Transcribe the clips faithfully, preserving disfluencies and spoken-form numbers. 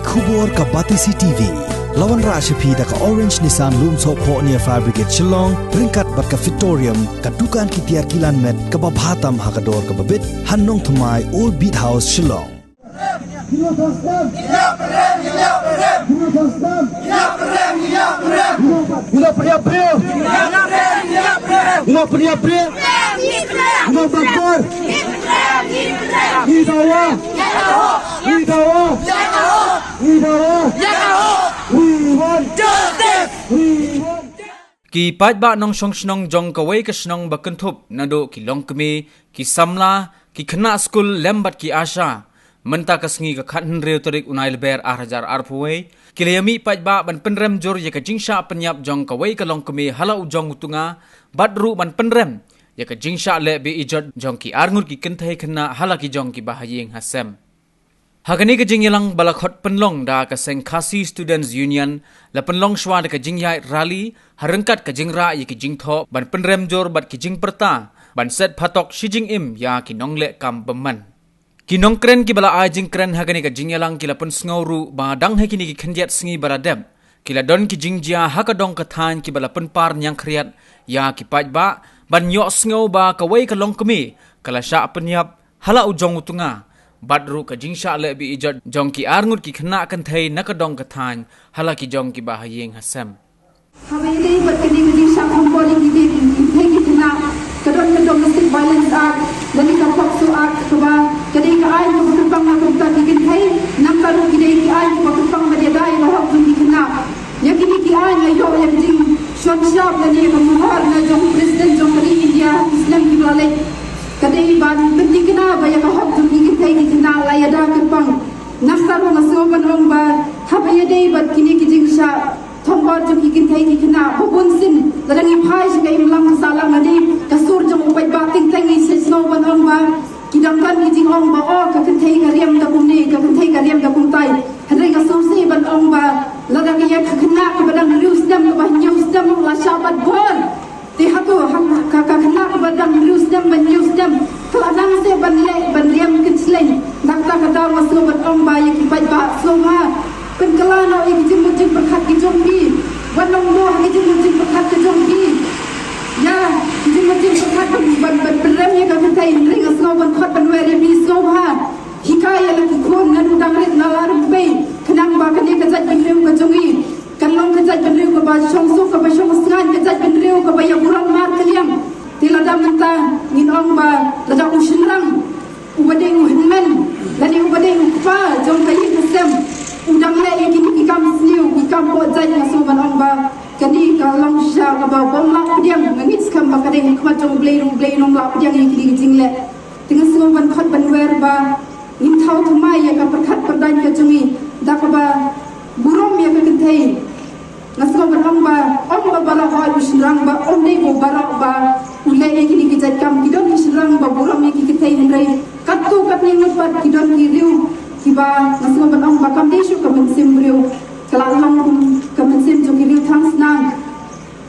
Khubor ka Batesi T V. La wanrah sha phi da ka Orange Nissan Lumsohphoh near Fire Brigade Shillong, ryngkat bad ka Fitorium, ka dukan ki tiar kilan met kaba bha tam ha ka dor kaba bit, ha Nongthymmai, Old Beat House, Shillong. Ki paidbah nongshong shnong jong kawei ka shnong ba kynthup naduh ki longkmie, ki samla, ki khynnah skul lem bad ki ASHA, mynta ka sngi ka khathynriew tarik u Nailaber ar hajar arphew wei, ki la ïamih paidbah ban pynrem jur ïa ka jingshah pynïap jong kawei ka longkmie ha la u jong u tnga, bad ruh ban pynrem ïa ka jingshah leh be-ijot jong ki arngut ki kynthei khynnah ha la ki jong ki bahaïing hasem. Ha kane ka jingïalang ba la khot pynlong da ka seng Khasi Students Union, la pynlong shuwa da ka jingïaid rally, ha ryngkat ka jingrah ïa ki jingthoh ban pynrem jur bad ki jingpyrta ban set phatok shi jingim ïa ki nongleh kam bymman. Ki nongkren kiba la ai jingkren ha kane ka jingïalang ki la pynsngew ruh ba dang ha kine ki khyndiat sngi ba la dep, ki la don ki jingjia ha ka dong ka thaiñ kiba la pynpar ñiangkhriat ïa ki paidbah ban ïohsngew ba kawei ka longkmie ka la shah pynïap ha la u jong u tnga, bad ruh ka jingshah leh be-ijot jong ki arngut ki khynnah kynthei na ka dong ka thaiñ ha la ki jong ki bahaïing hasem. Haba ïadei bad kane ka jingshah thombor ïa ki kynthei ki khynnah, ka don ka Domestic Violence Act lane ka POCSO Act, kaba ka dei ka aiñ kaba kyrpang ïa ka bynta ki kynthei, nangta ruh ki dei ki aiñ kiba kyrpang ban ïada ïa ka hok jong ki khynnah. Ïa kine ki aiñ la ïoh ïa ka jingshon shap lane ïa ka muhor na jong u President jong ka ri India ha ki snem kiba la leit. Ka dei ban pynthikna ba ïa ka hok jong ki kynthei ki khynnah la ïada kyrpang. Nangta ruh nga sngew ban ong ba haba ïadei bad kine ki jingshah thombor jong ki kynthei ki khynnah, ba bun sien lada ngi phai sha ka imlang ka sahlang lane ka sur jong u paidbah, teng teng ngi sngew ban ong ba ki dang don ki jingong ba, oh, ka kynthei ka riam da kumne, ka kynthei ka riam da kumtai. Hynrei nga sngewsih ban ong ba lada ka ïa ka khynnah kaba dang hynriew snem, kaba hynñiew snem ruh la shah bat bor. Te hato ha ka, ka khynnah kaba dang hynriew snem, ba hynñiew snem, ka la nang seh ban leh, ban riam kynshlei. Na kata ka daw nga sngew ban ong ba ïa ki paidbah, sngewbha pynkylla noh ïa ki jingmut jingpyrkhat ki jong phi. Wat nang mo ha ki jingmut jingpyrkhat ki jong phi. Ïa ki jingmut jingpyrkhat ban, ban, ban pynrem ïa ka kynthei, hynrei nga sngew ban khot ban wer ïa phi, sngewbha hikai ïa la ki khun naduh dang rit, na la rympei, khnang ba kane ka jaitbynriew ka jong ngi kan long ka jaitbynriew kaba shong suk, kaba shong sngaiñ, ka jaitbynriew kaba ïa burom markylliang. Te lada mynta ngin ong ba lada u shynrang uba dei u hynmen lane uba dei u kpa jong ka ïing ka sem u dang leh ïa kine ki kam sniew, ki kam poh jait, nga sngew ban ong ba kane ka long shisha kaba bym lah pdiang. Nga ngeit skhem ba ka dei ha khmat jong U Blei ruh, U Blei un ym lah pdiang ïa kine ki jingleh. Te nga sngew ban khot ban wer ba ngin thaw thymmai ïa ka pyrkhat pyrdaiñ ka jong ngi da kaba burom ïa ka kynthei. Nga sngew ban ong ba ym ba baroh hoi u shynrang, ba ym dei ba baroh ba u leh ïa kine ki jait kam. Ki don ki shynrang ba burom ïa ki kynthei, hynrei katto katne ngut pat ki don ki riew kiba nga sngew ban ong ba kam dei shuh ka mynsiem briew, ka la long kum ka mynsiem jong ki riew thangsnam,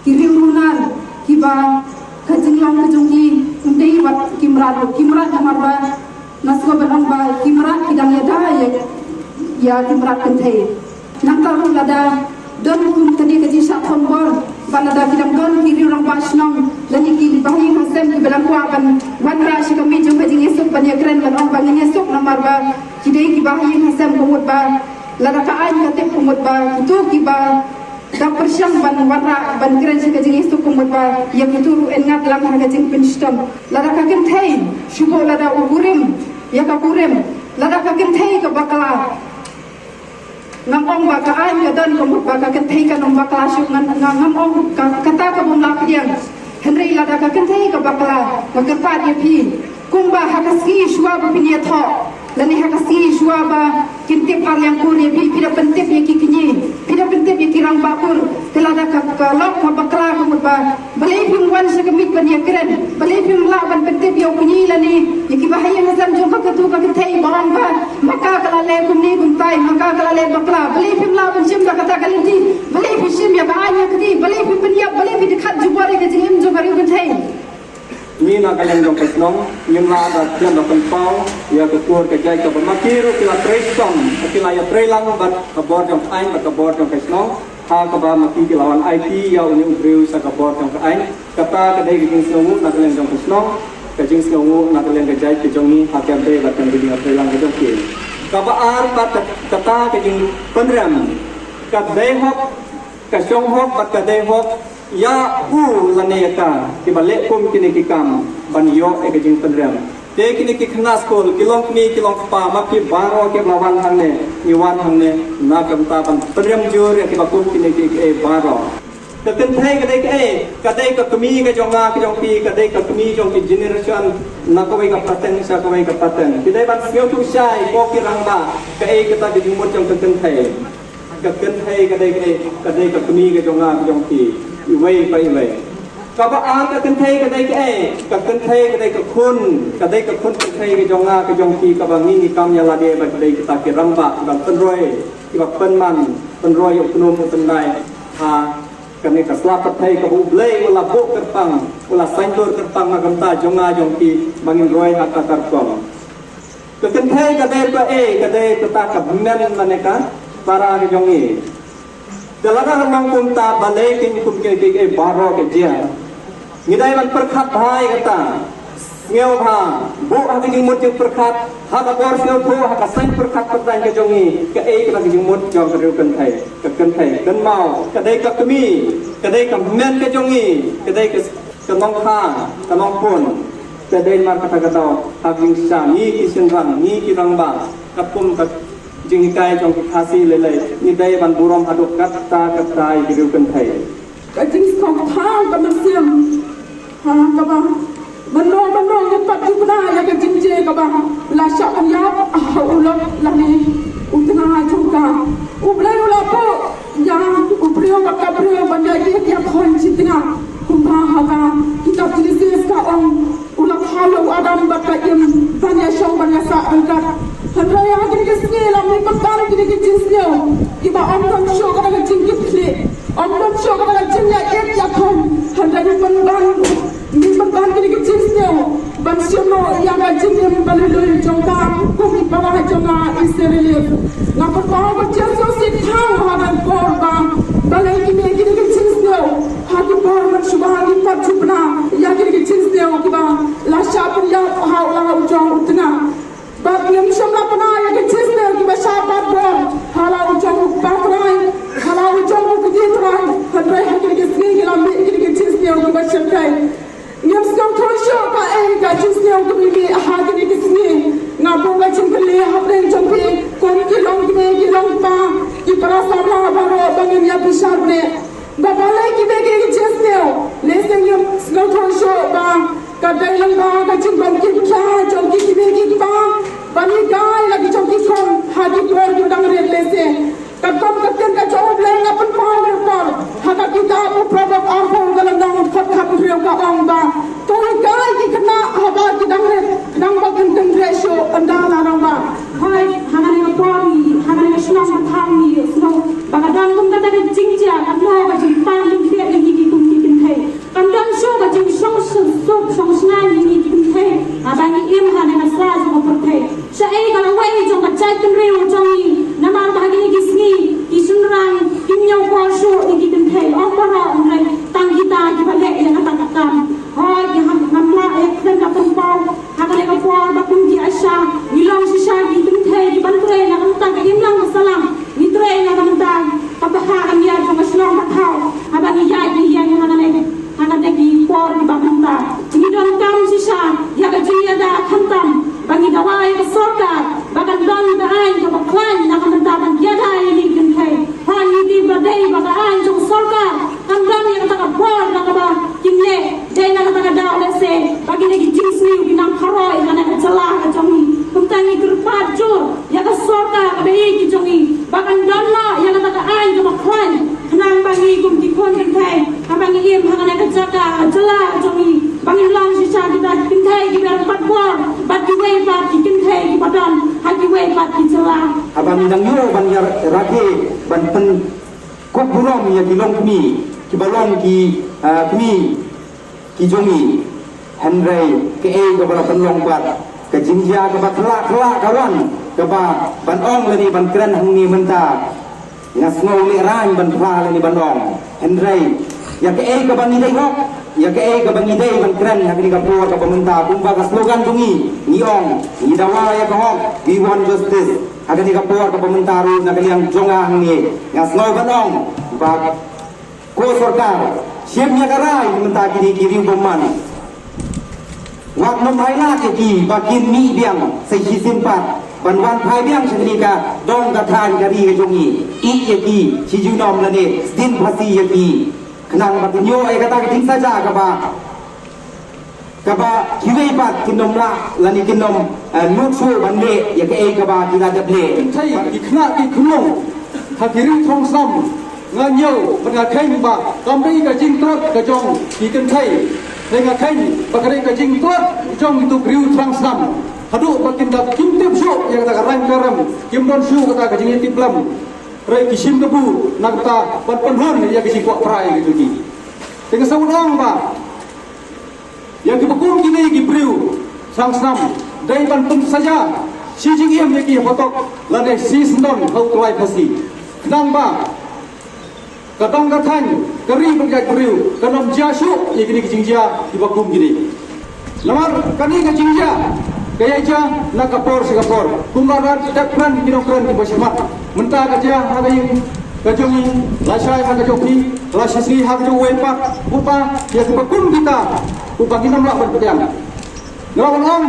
ki riew runar, kiba ka jinglong ka jong ki ym dei wat ki mrad, ki mrad namar ba nga sngew ban ong ba ki mrad ki dang ïada ïa, ïa ki mrad kynthei. Nangta ruh lada don kum kane ka jingshah thombor, ba lada ki dang don ki riew rangbah shnong lane ki bahaïing hasem kiba dang kwah ban wanrah sha ka miej jong ka jingïasuk ban ïakren, ban ong ba ngin ïasuk namar ba ki dei ki bahaïing hasem, ka mut ba lada ka aiñ ka tip, ka mut ba kito kiba dang pyrshang ban wanrah ban kren sha ka jingïasuk, ka mut ba ïa kito ruh yn ngat lang ha ka jingpynshitom. Lada ka kynthei, shu buh lada u kurim, ïa ka kurim, lada ka kynthei ka bakla, ngam ong ba ka aiñ ka don, ka mut ba ka kynthei kan ym bakla shuh, ngan, nga, ngam ong ka, kata ka bym lah pdiang. Hynrei lada ka kynthei ka bakla, nga kyrpad ïa phi, kumba ha ka sngi shuwa ba phin ïathoh lane ha ka sngi shuwa ba kin tip ar liang kur ïa phi, phi da pyntip ïa ki kñi, phi da pyntip ïa ki rangbah kur. Te lada ka, ka lok ka bakla, ka mut ba balei phim wan sha ka miej ban ïakren, balei phim lah ban pyntip ïa u kñi lane ïa ki bahaïing hasem jong ka, katu ka kynthei, ba ong ba ma ka ka la leh kumne kumtai, ma ka ka la leh bakla. Balei phim lah ban shim da kata ka lynti? Balei phi shim ïa ka aiñ ïa ka kti? Balei phi pynïap? Balei phi dkhat jubor ïa ka jingim jong ka riew kynthei? Ngi na ka liang jong ka shnong ngim lah da thiam da pynpaw ïa ka kur ka jait kaba ma ki ruh ki la trei shitom, ki la ïa trei lang bad ka bor jong ka aiñ bad ka bor jong ka shnong, ha kaba ma ki ki la wan aiti ïa une u briew sha ka bor jong ka aiñ. Kata ka dei ka jingsngewnguh na ka liang jong ka shnong, ka jingsngewnguh na ka liang ka jait ka jong ngi ha ka dei bad ka dei ka trei lang ka jong ki. Kaba ar pat, kata ka jingpynrem, ka dei hok, ka shong hok bad ka dei hok ïa u lane ïa ka kiba leh kum kine ki kam ban ïoh ïa ka jingpynrem. Te kine ki khynnah skul, ki long kmie ki long kpa, ma ki baroh kiba la wan hangne, ngi wan hangne na ka bynta ban pynrem jur ïa kiba kum kine ki, kiei baroh. Ka kynthei ka dei kaei? Ka dei ka kmie ka jong nga ka jong phi, ka dei ka kmie jong ki generation na kawei ka pateng sha kawei ka pateng. Ki dei ban sngewthuh shai ko ki rangbah, kaei kata ka jingmut jong ka kynthei. Ka kynthei ka dei kaei? Ka dei ka kmie ka jong nga ka jong phi, iwei pa iwei. Kaba ar, ka kynthei ka dei kaei? Ka kynthei ka dei ka khun, ka dei ka khun kynthei ka jong nga ka jong phi, kaba ngi ngi kam ïa lade bad ka dei kita ki rangbah kiba pynroi, kiba pynman, pynroi ïa u khnum u tyndai ha kane ka sla pyrthei kaba U Blei u la buh kyrpang, u la saiñdur kyrpang na ka bynta jong nga jong phi ba ngin roi ha kata ka rukom. Ka kynthei ka dei kaei? Ka dei kata ka hynmen lane ka para ka jong ngi. Te lada ka long kumta, balei kin kum kiei kiei baroh ka jia? Ngi dei ban pyrkhat bha ïa kata. Sngewbha buh ha ka jingmut jingpyrkhat, ha ka bor sngewthuh, ha ka saiñ pyrkhat pyrthei ka jong ngi, kaei kata ka jingmut jong ka riew kynthei. Ka kynthei, kynmaw, ka dei ka kmie, ka dei ka hynmen ka jong ngi, ka dei ka, ka nongkha, ka nongpun. Te dei namar kata ka daw ha ka jingshisha ngi ki shynrang, ngi ki rangbah, katkum ka jinghikai jong ki Khasi lei lei, ngi dei ban burom haduh katta katta ïa ki riew kynthei. Ka jingsngewthuh ka mynsiem ha kaba mano mano ngi pat jubna ïa ka jingjia kaba la shah pynïap ha u lok lane u tnga jong ka. U Blei u la buh ïa u briew bad ka briew ban ïa ïeit ïa khun shi tnga. Kumba ha ka kitab Genesis ka ong, u la khaw ïa u Adam bad ka Im ban ïa shong ban ïa sah ryngkat. Hynrei ha kine ki sngi la mih pynban kine ki jingsniew kiba ym don shuh kata ka jingkitkhlieh, ym don shuh kata ka jingïaieit ïa khun. Hynrei mih pynban, mih pynban kine ki jingsniew ban shim noh ïa ka jingim ba lui lui jong ka kum i para jong nga Israel. Nga pynpaw ba Jisu u sngewthuh ha kane ka por ba balei kine, kine ki jingsniew ha ki por mynshuwa ngi pat jubna ïa kine ki jingsniew kiba la shah pynïap ha u la u jong u tnga. Bad ngim shym la pynah ïa ki jingsniew kiba shah bat bor ha la u jong u kpa trai, ha la u jong u kñi trai. Hynrei ha kine ki sngi ki la mih kine ki jingsniew kiba shyrkhei. Ngim sngewthuh shuh kaei ka jingsniew kaba mih ha kine ki sngi. Nga buh ka jingkylli hapdeng jong phi kum ki long kmie ki long kpa, ki para samla baroh ba ngin ïa bishar bniah. Ba balei ki mih kine ki jingsniew? Lehse ngim sngewthuh shuh ba ka dei lyngba ka jingbym kit ktah jong ki kmie ki kpa ban hikai la ki jong ki khun ha ki por kiba dang rit lehse. Katkum ka ktien ka jong U Blei nga pynpaw ïa phi ha ka kitab u Proverb arphew ka lynnong khat khathynriew ka ong ba to hikai ki khynnah haba ki dang rit, khnang ba kin kynreh shuh ynda la rangbah. Hooid, ha kane ka por ngi, ha kane ka shnong ka thaw ngi ïohsngew ba ka don kum kata ka jingjia, katno ka jingpang jingthiah ïa ngi ki kum ki kynthei. Kam don shuh ka jingshong suk shong shngaiñ ïa ngi ki kynthei haba ngi im ha kane ka sla jong ka pyrthei. Shaei ka lawei jong ka jaitbynriew jong ngi, namar ba ha kine ki sngi ki shynrang kim ñiew kor shuh ïa ki kynthei. Ym baroh hynrei tang kita kiba leh ïa kata ka kam. Hooid, ngi ham, ngam lah ïa kren ka pynpaw ha kane ka por ba kum ki Asha ngi long shisha ki kynthei kiban trei na ka bynta ka imlang ka sahlang. Ngi trei na ka bynta ka bha ka miat jong ka shnong ka thaw haba ngi ïaid ngi ïeng ha kane, ha kane ki por kiba mynta. Ngi donkam shisha ïa ka jingïada khamtam ba ngi dawa ïa ka sorkar ba kan don ka aiñ kaba khlaiñ na ka bynta ban ïada ïa ngi ki kynthei. Hooid, ngi tip ba dei ba ka aiñ jong ka sorkar kan don ïa kata ka bor na kaba kin leh. Dei na kata ka daw lehse ba kine ki jingsniew ki nang kharoi ha kane ka jylla ka jong ngi. Kumta ngi kyrpad jur ïa ka sorkar kaba ïeit ka jong ngi ba kan don noh ïa kata ka aiñ kaba khlaiñ khnang ba ngi kum ki khun kynthei haba ngi im ha kane ka jaka ka jylla ka jong ngi ba ngin long shisha kita ki kynthei kiba don bor bad kiwei pat ki kynthei kiba don ha kiwei pat ki jylla. Haba ngi dang ïoh ban ïa rakhe ban pynkup burom ïa ki longkmie kiba long ki, ah, kmie ki jong ngi. Hynrei kaei kaba la pynlong pat, ka jingjia kaba khlak khlak ka wan, kaba ban ong lane ban kren hangne mynta, nga sngew lehrain ban phla lane ban ong. Hynrei ïa kaei kaba ngi dei hok, ïa kaei kaba ngi dei ban kren ha kane ka por kaba mynta, kumba ka slogan jong ngi, ngi ong, ngi dawa ïa ka hok, we want justice. Ha kane ka por kaba mynta ruh na ka liang jong nga hangne, nga sngew ban ong ba ko sorkar, shim ïa ka rai mynta kine ki riew bymman. Wat nym ailad ïa ki ba kin mih biang sa shisien pat ban wan phai biang sha kane ka dong ka thaiñ ka ri ka jong ngi. Ïeit ïa ki shi junom lane sdien phasi ïa ki, khnang ba kin ïoh ïa kata ka jingsaja kaba, kaba kiwei pat kin nym lah lane kin nym, eh, nud shuh ban leh ïa kaei kaba ki la dep leh. Kynthei, ki khynnah ki khunlung ha ki riew thrang snam, nga ñiew bad nga kheiñ ba kam dei ka jingtlot ka jong ki kynthei. Te nga kheiñ ba ka dei ka jingtlot jong kitu ki riew thrang snam, haduh ba kin da kim tip shuh ïa kata ka rang ka rem, kim don shuh kata ka jingïatiplem. Hynrei ki shim kabu na kata ban pynhun ïa ka jingkwah prai ka jong ki. Te nga sngewthuh ba ïa kiba kum kine ki briew thrang snam, dei ban pynsaja shi jingim ïa ki hapotok lane shi syndon ha u klai phasi, khnang ba ka dong ka thaiñ ka ri bad ka jaitbynriew kan ym jia shuh ïa kine ki jingjia kiba kum kine. Namar kane ka jingjia ka ïa jia na ka por sha ka por, kumba la dep kren ki nongkren kiba shakhmat. Mynta ka jia ha ka ïing ka jong ngi, la shai ha ka jong phi, la shisngi ha ka jong uwei pat. Kumba ïa kiba kum kita, kumba ngin ym lah ban pdiang. Nga la ong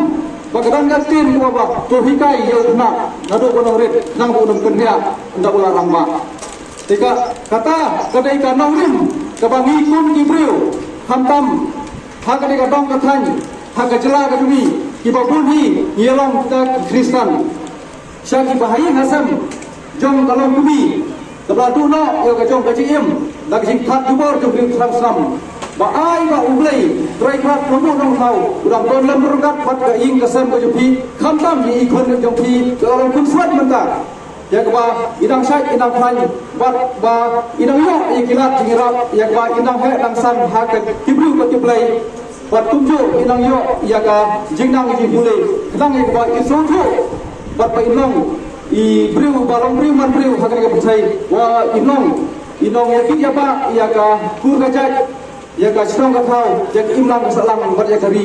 ba ka don ka ktien kaba, ba to hikai ïa u khynnah naduh ba u nongrit, khnang ba un ym kynriah ynda u la rangbah. Te ka, kata ka dei ka nongrim kaba ngi kum ki briew, khamtam ha kane ka dong ka thaiñ, ha ka jylla ka jong ngi, kiba bun hi ngi ïa long kita ki Khristan. Sha kiba ha ïing ha sem jong ka longkmie, kaba la duh noh ïa ka jong ka jingim da ka jingthad jubor jong ki riew thrang snam. Ba ai ba U Blei Trai Kynrad Nongbuh Nongthaw u dang don lem ryngkat bad ka ïing ka sem ka jong phi, khamtam ïa i khun jong phi, ka long khun swet mynta. Ïa kaba i dang shait i dang khlaiñ bad ba i dang ïoh ïa ki lad jingïarap, ïa kaba i dang heh dang san ha ka ki briew bad ki blei. Bad kumjuh i nang ïoh ïa ka jingnang jingpule, khnang ïa kaba i sngewthuh bad ba i long i briew ba long briew man briew ha kane ka pyrthei, ba i long, i long ïa kit ïa ba ïa ka kur ka jait, ïa ka shnong ka thaw, ïa ka imlang ka sahlang bad ïa ka ri.